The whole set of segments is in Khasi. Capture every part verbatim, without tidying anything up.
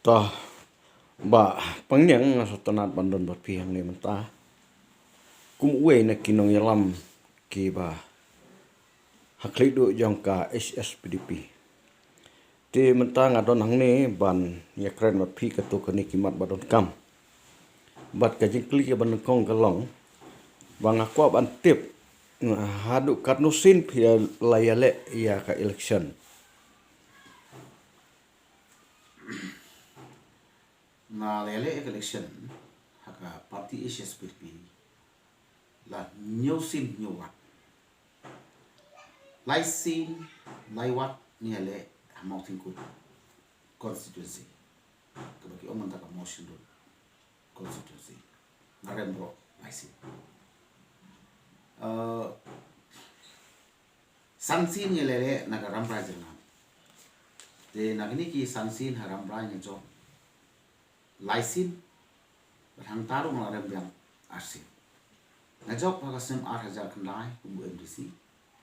To, Bah Pangniang, nga sngewtynnat ban don bad phi hangne mynta kum uwei na ki nongïalam kiba ha khlieh duh jong ka H S P D P. Te mynta nga don hangne ban ïakren bad phi katto katne ki mat ba donkam. Bad ka jingkylli kaba nyngkong ka long ba nga kwah ban tip, haduh katno sien phi la ïaleh ïa ka election? Nga la ïaleh ïa ka election ha ka party H S P D P la hynñiew sien hynñiew wat. Lai sien lai wat nga ïaleh ha Mawthingkut constituency, kaba ki ong mynta ka Mawshynrut constituency. Nga rem baroh lai sien. Eh, san sien nga ïaleh na ka Rambrai Jyrngam. Te na kine ki san sien ha Rambrai nga jop lai sien, bad hangta ruh nga la rem biang ar sien. Nga jop ha ka snem ar hajar khyndai kum u M D C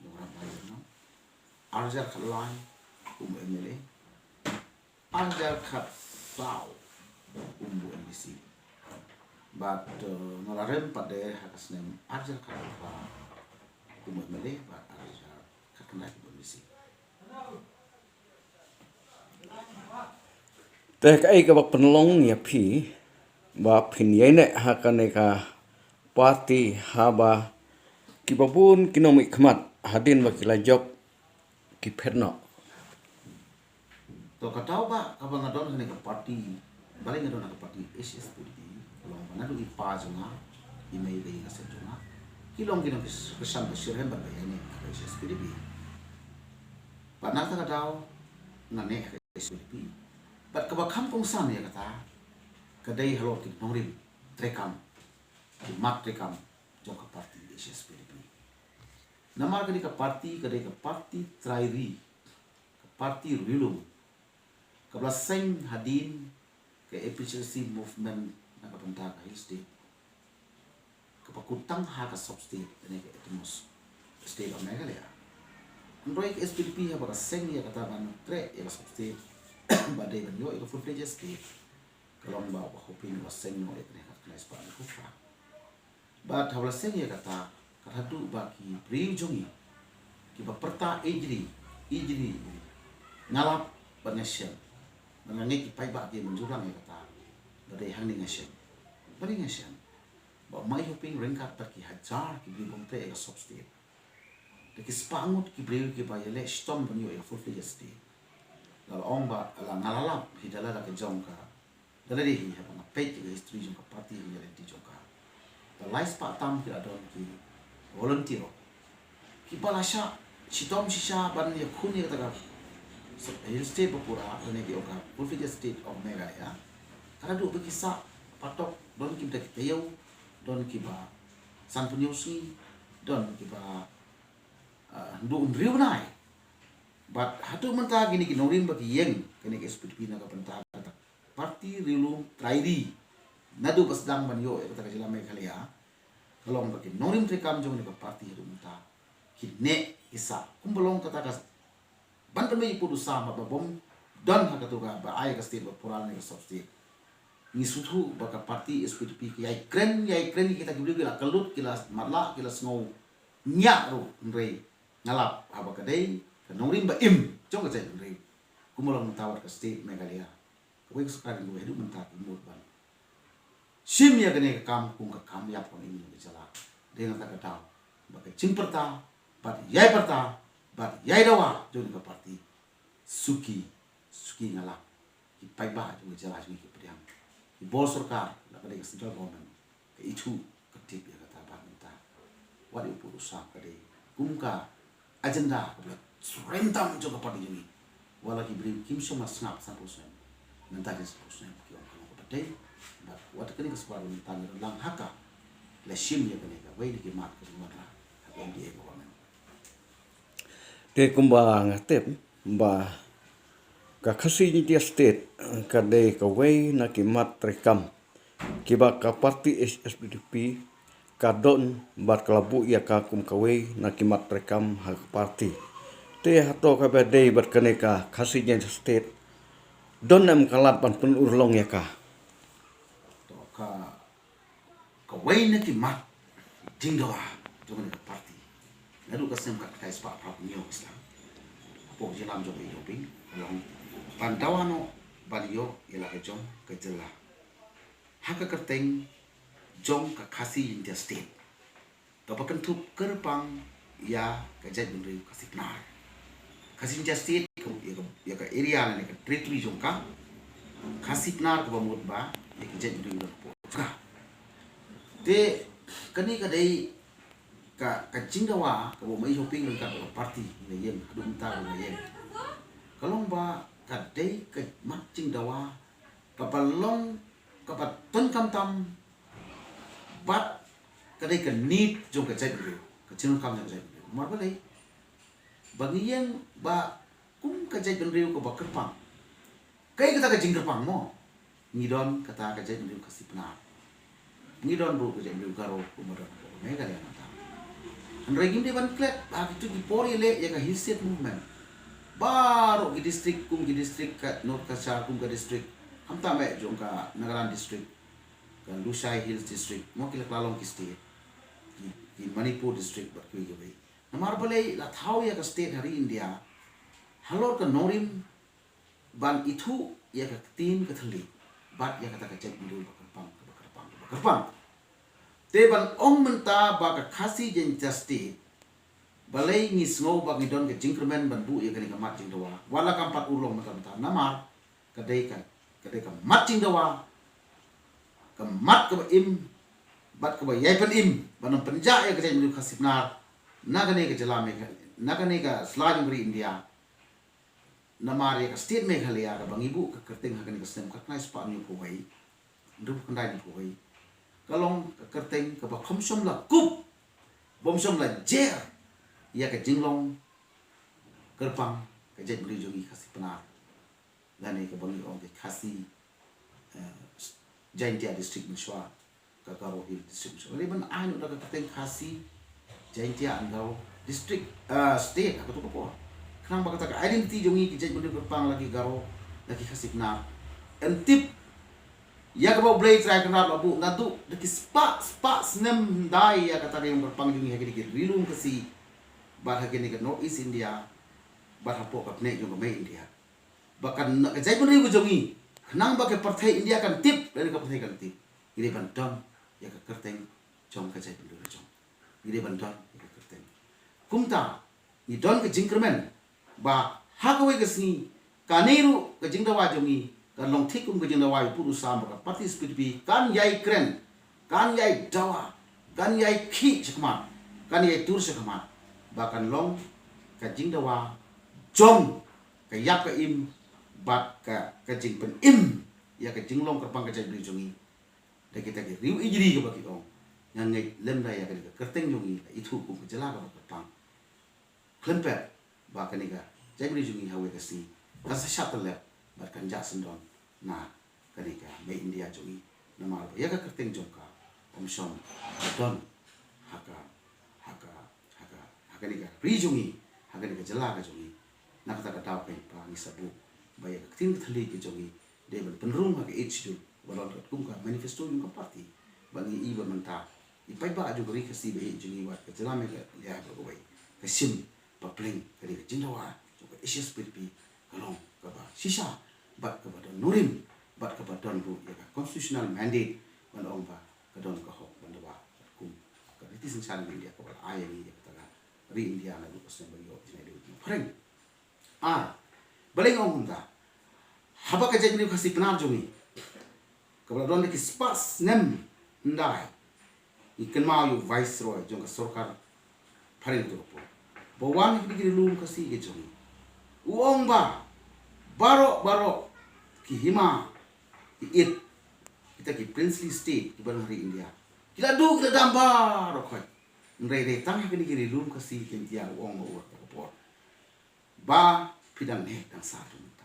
jong Rambrai Jyrngam, ar hajar khatlai kum u M L A, ar hajar khatsaw kum u M D C. Bad, eh, nga la rem pat de ha ka snem ar hajar khatphra kum u M L A bad ar hajar khatkhyndai kum u M D C. Te kaei kaba pynlong ïa phi ba phin ïaineh ha kane ka party haba kiba bun ki nongmihkhmat hadien ba ki la jop ki phet noh? To, ka daw ba kaba nga don ha kane ka party, balei nga don ha ka party H S P D P, ka long ba naduh i pa jong nga, i mei bad i nongshun jong nga ki long ki nongkyrshan ba shitrhem ban ïaineh ha ka H S P D P. Bad na kata ka daw nga neh ha ka H S P D P. Bad kaba kham kongsan ïa kata ka dei halor ki nongrim treikam, ki mat treikam jong ka party H S P D P. Namar kane ka party ka dei ka party trai ri, ka party riewlum, kaba la seng hadien ka A P H L C movement na ka bynta ka Hill State, kaba kut tang ha ka sub state ne ka autonomous state of Meghalaya. Hynrei ka H S P D P haba ka seng ïa kata ban treh ïa ka sub state ba dei ban ïoh ïa ka full fledged state, ka long ba, ba hoping ba seng noh ïa kane ka khnai spah ne ka phra. Bad haba la seng ïa kata, ka haduh ba ki briew jong ngi kiba pyrta ijli ijli ijli, nga lap bad nga shem, bad nga ngeit ki paidbah ki mynjur lang ïa kata. Ba dei hangne nga shem, ba dei nga shem ba Mai Hoping ryngkat bad ki hajar ki briew bym treh ïa ka sub state, da ki spah ngut ki briew kiba ïaleh shitom ban ïoh ïa ka full fledged state. La ong ba la nga la lap hi da la da ka jong ka, da la dei hi haba nga peit ïa ka history jong ka party, ïa ka identity jong ka. Ba lai spah tam ki la don ki volunteer kiba la shah shitom shisha ban ïakhun ïa kata ka Hill State ba pura, lane ki ong ka full fledged state of Meghalaya. Ka la duh ba ki sah patok, don kiba da ki taïew, don kiba sanphew sngi, don kiba, ah, hynriew bnai. Bad haduh mynta kine ki nongrim ba ki ïeng kane ka H S P D P na ka bynta kata party riewlum trai ri, naduh ba sdang ban ïoh ïa kata ka jylla Meghalaya, ka long ba ki nongrim treikam jong kane ka party haduh mynta ki neh ki sah kumba long kata ka ban pynbeit ïa u sam ba bym don ha katu ka ba ai ka state ba pura ne ka sub state. Ngi sngewthuh ba ka party H S P D P ki ïai kren, ïai kren ïa kita ki briew ki la kyllut, ki la matlah, ki la sngew ngiah ruh, hynrei nga lap haba ka dei ka nongrim ba im jong ka jaitbynriew, kumba long mynta wat ka state Meghalaya, kawei ka sorkar kawei haduh mynta ki mut ban shim ïa kane ka kam kum ka kam ïap kam im jong ka jylla. Dei na kata ka daw ba ka jingpyrta bad ïai pyrta bad ïai dawa jong ka party, suki suki nga lap ki paidbah jong ka jylla jong ngi ki pdiang, ki bor sorkar, la ka dei ka central government, ka ithuh ka tip ïa kata bad mynta wat ïa u pud u sam ka dei kum ka agenda kaba la surrender jong ka party jong ngi. Wat la ki briew kim shym la sngap sanphew snem, mynta ki sanphew snem ki ong ka long kaba dei. Bad wat kane ka sorkar mynta ngi don lang ha ka, la shim ïa kane kawei na ki mat ka jingwanrah ha ka M D A government. Te kumba nga tip ba ka Khasi Jaiñtia State ka dei kawei na ki mat treikam kiba ka party H S P D P ka don bad ka la buh ïa ka kum kawei na ki mat treikam ha ka party. Te hato kaba dei bad kane ka Khasi Jaiñtia State Don em ka lad ban pynurlong ïa ka? To ka, kawei na ki mat jingdawa jong kane ka party naduh ka snem khatkhyndai spah phra phew hynñiew ka sdang hapoh jingïalam jong ka E J P ka long ban dawa noh ban ïoh ïa la ka jong ka jylla ha ka kyrteng jong ka Khasi Jaintia State, kaba kynthup kyrpang ïa ka jaitbynriew Khasi Pnar. Khasi Jaintia State ka, ïa ka, ïa ka area lane ka territory jong ka, Khasi Pnar kaba mut ba ïa ka jaitbynriew don hapoh jong ka. Te kane ka dei ka, ka jingdawa kaba u Mei Hoping ryngkat bad ka party ngi la ïeng haduh mynta ruh ngi la ïeng. Ka long ba ka dei ka mat jingdawa kaba long, kaba donkam tam bad ka dei ka need jong ka jaitbynriew, ka jingdonkam jong ka jaitbynriew. Namar balei? Ba ngi ïeng ba kum ka jaitbynriew kaba kyrpang, kaei kata ka jingkyrpang mo? Ngi don kata ka jaitbynriew Khasi Pnar, ngi don ruh ka jaitbynriew Garo kumba don hapoh Meghalaya nangta. Hynrei ngim dei ban klet ha kito ki por ïaleh ïa ka Hill State Movement. Baroh ki district, kum ki district ka North Cachar, kum ka district, khamtam eh jong ka Nagaland District, ka Lushai Hills District, mo, ki la kylla long ki state, ki, ki Manipur District bad kiwei kiwei. Namar balei? La thaw ïa ka state ha ri India halor ka nongrim ban ithuh ïa ka ktien ka thylliej bad ïa kata ka jaitbynriew ba kyrpang, ba kyrpang, ba kyrpang. Te ban ong mynta ba ka Khasi Jaintia State, balei ngi sngew ba ngi don ka jingkyrmen ban buh ïa kane ka mat jingdawa, wat la kam pat urlong mynta mynta, namar ka dei ka, ka dei ka mat jingdawa, ka mat kaba im bad kaba ïai pynim ban ym pynjah ïa ka jaitbynriew Khasi Pnar na kane ka jylla Meghalaya, na kane ka sla jong ka ri India. Namar ïa ka state Meghalaya kaba ngi buh ka kyrteng ha kane ka snem khatkhyndai spah hynñiewphew wei, hynriewphew khyndai hynriewphew wei, ka long ka kyrteng kaba kham shym la kup, bym shym la jer ïa ka jinglong kyrpang ka jaitbynriew jong ngi Khasi Pnar, lane kaba ngi ong ka Khasi, eh, Jaintia District mynshuwa, ka Garo Hill District mynshuwa. Lei ban ai noh da ka kyrteng Khasi Jaintia and Garo District, eh, State ha kato ka por, khnang ba kata ka identity jong ngi ki jaitbynriew kyrpang, la ki Garo, la ki Khasi Pnar, yn tip ïa kaba U Blei Trai Kynrad u la buh naduh da ki spah spah snem hyndai ïa kata ka ïong kyrpang jong ngi ha kine ki ri lum Khasi bad ha kine ka North East India bad hapoh ka pneh jong ka Mei India. Ba kan, ka jaitbynriew ka jong ngi, khnang ba ka pyrthei India kan tip, lane ka pyrthei kan tip, ngi dei ban don ïa ka kyrteng jong ka jaitbynriew ka jong ngi, dei ban don ïa ka kyrteng. Kumta ngi don ka jingkyrmen ba ha kawei ka sngi kane ruh ka jingdawa jong ngi kan long thik kum ka jingdawa ïa u pud u sam, ba ka party S P D P kan ïai kren, kan ïai dawa, kan ïai khih shakhmat, kan ïai tur shakhmat ba kan long ka jingdawa jong ka ïap ka im bad ka, ka jingpynim ïa ka jinglong kyrpang ka jaitbynriew jong ngi da kita ki riew ijri kaba ki ong, nga ngeit lem da ïa kane ka kyrteng jong ngi la ithuh kum ka jylla kaba kyrpang. Khlem pep ba kane ka jaitbynriew jong ngi ha kawei ka sngi kan sa shah tyllep bad kan jah syndon na kane ka Mei India jong ngi. Namar ba ïa ka kyrteng jong ka ym shym la don ha ka, ha ka, ha ka, ha kane ka ri jong ngi, ha kane ka jylla ka jong ngi. Na kata ka daw keiñ pat ngi sa buh ba ïa ka ktien ka thylliej ka jong ngi dei ban pynrung ha ka Eighth Schedule, ba long katkum ka manifesto jong ka party. Ba ngi i ba mynta i paidbah jong ka ri Khasi ba ïeit jong ngi, wat ka jylla Meghalaya baroh kawei, ka shim bapling kane ka jingdawa jong ka Asia Pacific ka long kaba shisha bad kaba don nongrim bad kaba don ruh ïa ka constitutional mandate ban ong ba ka don ka hok ban dawa katkum ka riti synshar India kaba la ai ïa ngi ïa kata ka ri India naduh ka snem ba ïoh jingïaid phareng. Ar, balei nga ong kumta? Haba ka jaitbynriew Khasi Pnar jong ngi kaba la don da ki spah snem hyndai, ngi kynmaw ïa u Viceroy jong ka sorkar phareng kato ka por ba wan ha kine ki ri lum Khasi ka jong ngi, u ong ba baroh baroh ki hima ki it, kita ki princely state kiba don ha ri India, ki la duh ki la dam baroh khoit. Hynrei dei tang ha kine ki ri lum Khasi Jaintia, u ong, u ong kato ka por ba phi dang neh dang sah tu mynta.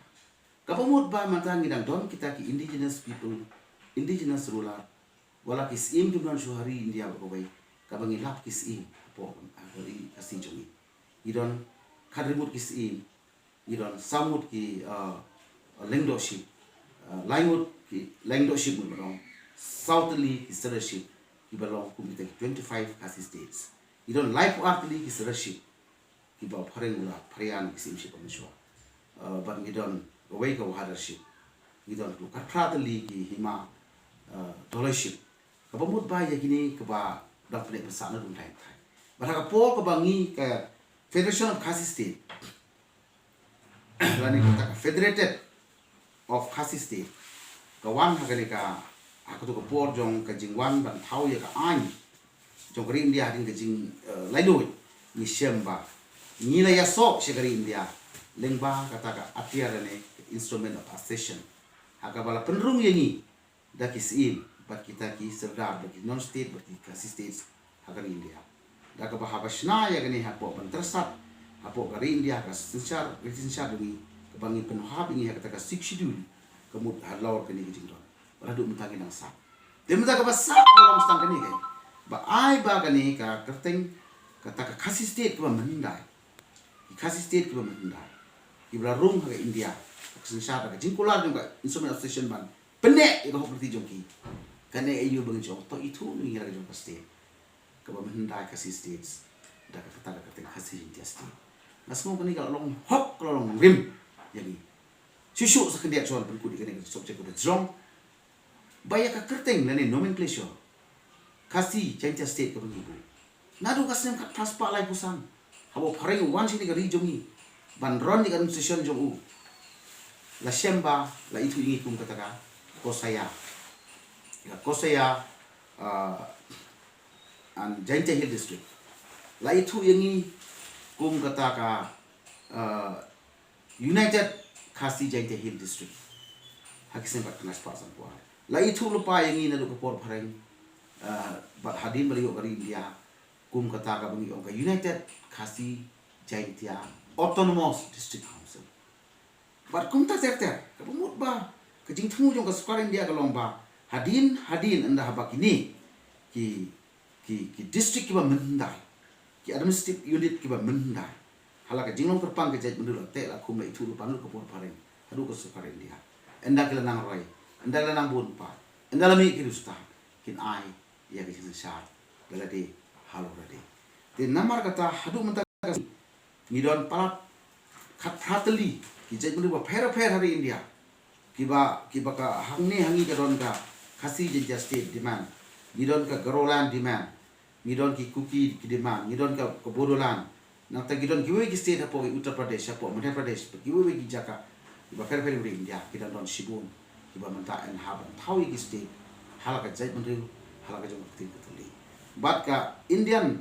Kaba mut ba mynta ngi dang don kita ki indigenous people, indigenous ruler, wat la ki syiem kim don shuh ha ri India baroh kawei, kaba ngi lap ki syiem hapoh ka ri Khasi jong ngi. Ngi don khathynriew ngut ki syiem, ngi don saw ngut ki, uh, Lyngdohship, uh, laingut ki Lyngdohship mut ba long, saw tylli ki Sirdarship kiba long kum kita ki twenty-five Khasi states. Ngi don laiphew ar tylli ki Sirdarship kiba u phareng u la phriang ki Syiemship ba mynshuwa. Uh, bad ngi don kawei ka Wahadarship. Ngi don khatphra tylli ki Hima, uh, Doloiship. Kaba mut ba ïa kine kiba dang pyneh pynsah na dum thaiñ thaiñ. Bad ha ka por kaba ngi ka Federation of Khasi State lane kata ka Federated of Khasi State ka wan ha kane ka, ha kato ka por jong ka jingwan ban thaw ïa ka aiñ jong ka ri India hadien ka jing, eh, laitluid, ngi shem ba ngi la ïasoh sha ka ri India lyngba kata ka atiar lane ka Instrument of Accession, ha kaba la pynrung ïa ngi da ki Syiem bad kita ki Sirdar bad ki non state bad ki Khasi states ha ka ri India. Da kaba haba shna ïa kane hapoh ban tyrsat hapoh ka ri India, ka synshar, ka synshar jong ngi, kaba ngi pynhap ïa ngi ha kata ka Sixth Schedule, ka mut halor kane ka jingdon. Bad haduh mynta ngi nang sah. Te mynta kaba sah ka long tang kane ka, ba ai ba kane ka kyrteng kata ka Khasi State kaba mynhyndai, ki Khasi State kiba mynhyndai, kiba la rung ha ka India, ka synshar, ka jingkular jong ka Instrument of Accession ban pyneh ïa ka hok lynti jong ki. Kane aïu ba ngin ong to ithuh ngi ïa la ka jong ka state kaba mynhyndai, Khasi States, da ka kata ka kyrteng Khasi Jaintia State. Nga sngew kane ka la long hok, ka la long nongrim ïa ngi. Shuh shuh sa khyndiat shuwa ban pynkut ïa kane ka subject kaba jrong, ba ïa ka kyrteng lane nomenclature Khasi Jaintia State kaba ngi buh naduh ka snem khatphra spah laiphew san, haba u phareng u wan sha kane ka ri jong ngi ban ron ïa ka administration jong u, la shem ba la ithuh ïa ngi kum kata ka Kosaya, ka Kosaya, uh, and Jaintia Hill District. La ithuh ïa ngi kum kata ka, uh, United Khasi Jaintia Hill District ha ki snem khatkhyndai spah sanphew ar. La ithuh lypa ïa ngi naduh ka por phareng, uh, bad hadien ba la ïoh ka ri India, kum kata kaba ngi ong ka United Khasi Jaintia Autonomous District Council. Bad kumta ter ter, kaba mut ba ka jingthmu jong ka sorkar India ka long ba hadien hadien ynda haba kine ki, ki, ki district kiba mynhyndai, ki administrative unit kiba mynhyndai, ha la ka jinglong kyrpang ka jaitbynriew la teh la khum, la ithuh lypa naduh ka por phareng haduh ka sorkar India. Ynda ki la nang roi, ynda ki la nang bun pat, ynda la mih ki riewstad, kin ai ïa ka jingsynshar da lade halor lade. Te namar kata haduh mynta ka ngi don palat khatphra tylli ki jaitbynriew bapher bapher ha ri India, kiba, kiba ka hangne ha ngi ka don ka Khasi Jaintia State demand, ngi don ka Garoland demand, ngi don ki Kuki ki demand, ngi don ka, ka Bodoland. Nangta ngi don kiwei ki state hapoh Uttar Pradesh, hapoh Madhya Pradesh, kiwei wei ki jaka kiba pher pher ha ri India, ki dang don shibun kiba mynta yn hap ban thaw ïa ki state ha la ka jaitbynriew, ha la ka jong ka ktien ka thylli. Bad ka Indian,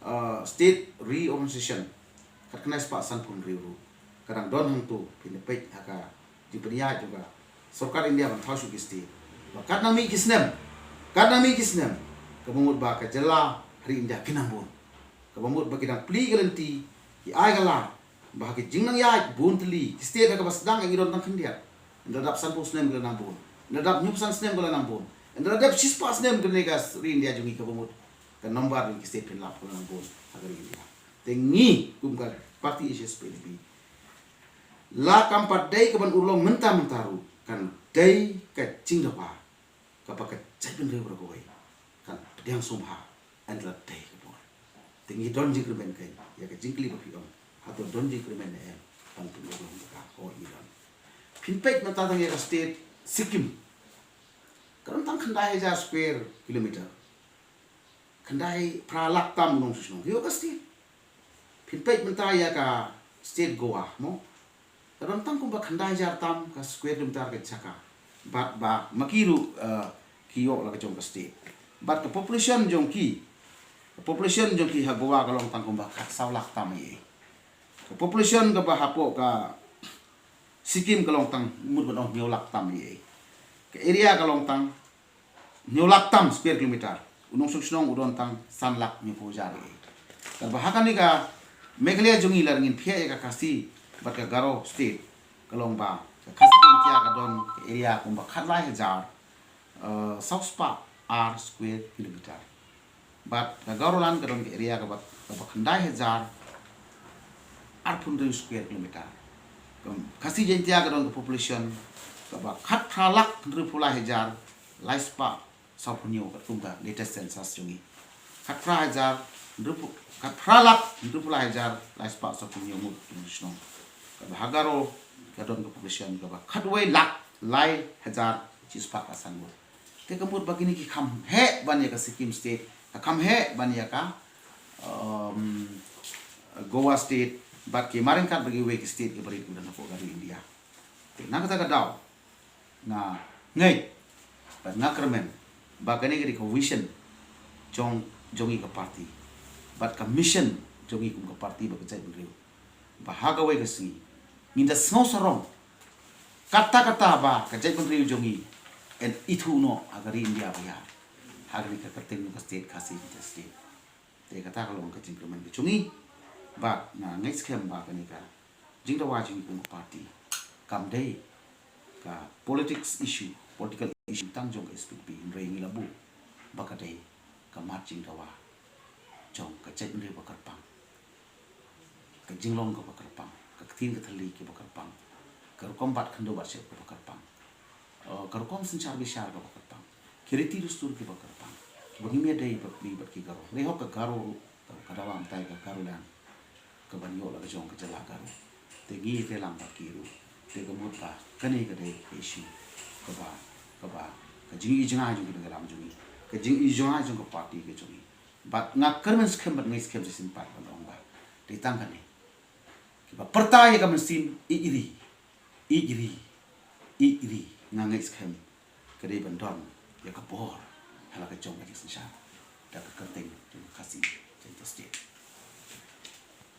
uh, State Reorganization khatkhyndai spah sanphew hynriew ruh ka dang don hangto, phin da peit ha ka jingpynïaid jong ka sorkar India ban thaw shuh ki state, ba katba nang mih ki snem, katba nang mih ki snem, kaba mut ba ka jylla ha ri India ki nang bun, kaba mut ba ki dang plie ka lynti, ki ai ka lad ba ha ki jingnang ïaid bun tylli, ki state ha kaba sdang ngi don tang khyndiat, ynda dap sanphew snem ki la nang bun, ynda dap hynñiewphew san snem ki la nang bun, ynda dap shispah snem kane ka ri India jong ngi, kaba mut ka number jong ki state phin lap ki la nang bun ha ka ri India. Te ngi kum ka party H S P N P, la kam pat dei ka ban urlong mynta mynta ruh, kan dei ka jingdawa kaba ka jaitbynriew baroh kawei kan pdiang sngewbha ynda la dei ka por. Te ngi don jingkyrmen kein ïa ka jingkylli ba phi ong, hato don jingkyrmen ne em ban pynurlong ka, hooid ngi don. Phin peit mynta tang ïa ka state Sikkim, ka don tang khyndai hajar square kilometer. Khyndai phra lak tam u nongshong shnong ïa ka state. Phin peit mynta ïa ka state Goa mo, ka don tang kumba khyndai hajar tam ka square kilometer ka jaka. Bad ba ma ki ruh, eh, ki ïoh la ka jong ka state. Bad ka population jong ki, ka population jong ki ha Goa ka long tang kumba khatsaw lak tam ïa. Ka population kaba hapoh ka Sikkim ka long tang mut ban ong hynñiew lak tam ïa. Ka area ka long tang hynñiew lak tam square kilometer. U nongshong shnong u don tang san lak hynñiewphew hajar ïa. Katba ha kane ka Meghalaya jong ngi lada ngin phiah ïa ka Khasi bad ka Garo state, ka long ba ka Khasi Jaiñtia ka don ka area kumba khatlai hajar, eh, saw spah ar square kilometer. Bad ka Garoland ka don ka area kaba, kaba khyndai hajar arphew hynriew square kilometer. Khasi Jaintia ka don ka population kaba khatphra lak hynriewphew lai hajar lai spah sawphew hynñiew katkum ka latest census jong ngi. Khatphra hajar hynriewphew, khatphra lak hynriewphew lai hajar lai spah sawphew hynñiew ngut ki nong shnong. Kaba ha Garo ka don ka population kaba khatwei lak lai hajar shispah khatsan ngut. Te ka mut ba kine ki kham heh ban ïa ka Sikkim state, ka kham heh ban ïa ka, um, Goa state, bad ki marryngkat bad kiwei ki state kiba rit kiba don hapoh ka ri India. Te na kata ka daw nga ngeit bad nga kyrmen ba kane ka dei ka vision jong, jong ngi ka party bad ka mission jong ngi kum ka party bad ka jaitbynriew, ba ha kawei ka sngi ngin da sngew sarong katta katta ba ka jaitbynriew jong ngi yn ithuh noh ha ka ri India baïar, ha kane ka kyrteng ka state Khasi Jaintia State. Te kata ka long ka jingkyrmen ka jong ngi. Bad nga ngeit skhem ba kane ka jingdawa jong ngi kum ka party kam dei ka politics issue, political issue tang jong ka S P P, hynrei ngi la buh ba ka dei ka mat jingdawa jong ka jaitbynriew ba kyrpang, ka jinglong kaba kyrpang, ka ktien ka thylli kaba kyrpang, ka rukom bat khyndew bat shyiap kaba kyrpang, eh, ka rukom synshar bishar kaba kyrpang, ki riti dustur kiba kyrpang, kiba ngim ïadei bad ngi bad ki Garo. Hynrei hok ka Garo ruh, ka dawa mynta ka Garoland, kaban ïoh la ka jong ka jylla Garo. Te ngi ïatreilang bad ki ruh. Te ka mut ba kane ka dei ka issue kaba, kaba ka jingïohi jngai jong ki nongïalam jong ngi, ka jingïohi jngai jong ka party ka jong ngi. Bad nga kyrmen skhem bad ngeit skhem shisien pat ban ong ba dei tang kane. Kiba pyrta ïa ka mynsiem ïeit ri, ïeit ri, ïeit ri, nga ngeit skhem ka dei ban don ïa ka bor ha la ka jong ka jingsynshar da ka kyrteng jong ka Khasi Jaintia State.